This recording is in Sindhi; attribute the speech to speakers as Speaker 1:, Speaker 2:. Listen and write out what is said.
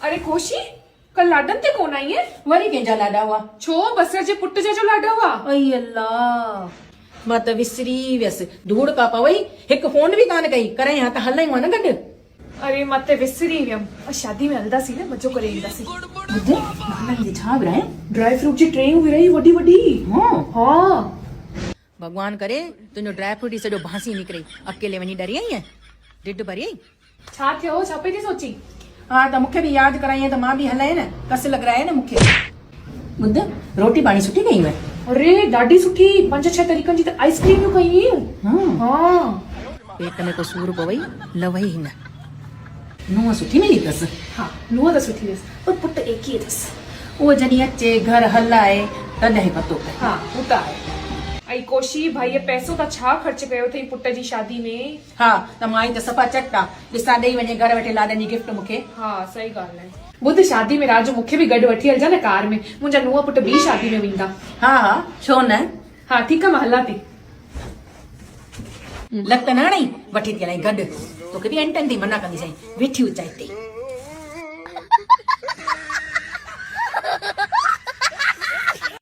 Speaker 1: اري ڪوشي، ڪل لاڏن تي ڪونه آئينء؟
Speaker 2: وري ڪنهن جا لاڏا هئا؟
Speaker 1: ڇو، بصر جي پٽ جا جو لاڏا هئا؟
Speaker 2: اي الله! مان ته وسري ويس. ڌوڙ ڪا پوئي، هڪ فون به ڪانه ڪئي. ڪرين ها ته هلئون ها نه گڏ.
Speaker 1: اري مان ته وسري ويم. اڄ شادي ۾ هلنداسين نه، مزو ڪري اينداسين.
Speaker 2: ٻڌ، مهمانن کي ڇا ورهايو؟
Speaker 1: ڊرائي فروٽ جي ٽريون ورهائي وڏي وڏي.
Speaker 2: ها.
Speaker 1: ها.
Speaker 2: ڀڳوان ڪري تنهنجو ڊرائي فروٽ ئي سڄو بانسي نڪري. اڪيلي وڃي ڏري آئينء؟ ڍڍ ڀري آئين؟
Speaker 1: ڇا ٿيو؟ ڇا پئي ٿي سوچين؟
Speaker 2: ها ته مون کي به ياد ڪرايئين ته مان به هلئين نه، ڪس لڳرائي نه مون کي. ٻڌ، روٽي پاڻي سٺي ڪئي هئي؟
Speaker 1: اري ڏاڍي سٺي، پنج ڇهه طريقن جي ته آئس ڪريمون ڪئي هيون. ها.
Speaker 2: پيٽ ۾ ڪو سور پوئي، لوئي نه. نونهن سٺي ملي اٿس.
Speaker 1: ها، نونهن ته سٺي اٿس، پر پٽ ايڪي اٿس.
Speaker 2: اهو جڏهن اچي گهر هلائي تڏهن پتو پئي.
Speaker 1: ها، هو ته آهي. ائي ڪوشي، ڀائيء پئسو ته ڇا خرچ ڪيو اٿئي پٽ جي شادي ۾؟
Speaker 2: ها ته مائي ته صفا چٽ آ. ڏسان ڏئي وڃي گهر ويٺي لاڏن جي گفٽ مون کي.
Speaker 1: ها صحيح ڳالهه آهي. ٻڌ شادي ۾ رات جو مون کي به گڏ وٺي هلجان نه ڪار ۾ منهنجا نونهن پٽ ٻي شادي ۾ ويندا.
Speaker 2: ها ها ڇو نه.
Speaker 1: ها ٺيڪ آ مان هلان ٿي.
Speaker 2: لت نه هڻئي وٺي ٿي هلائين گڏ. توکي به انٽن تي منع ڪندي سائين ويٺي هجان هتي.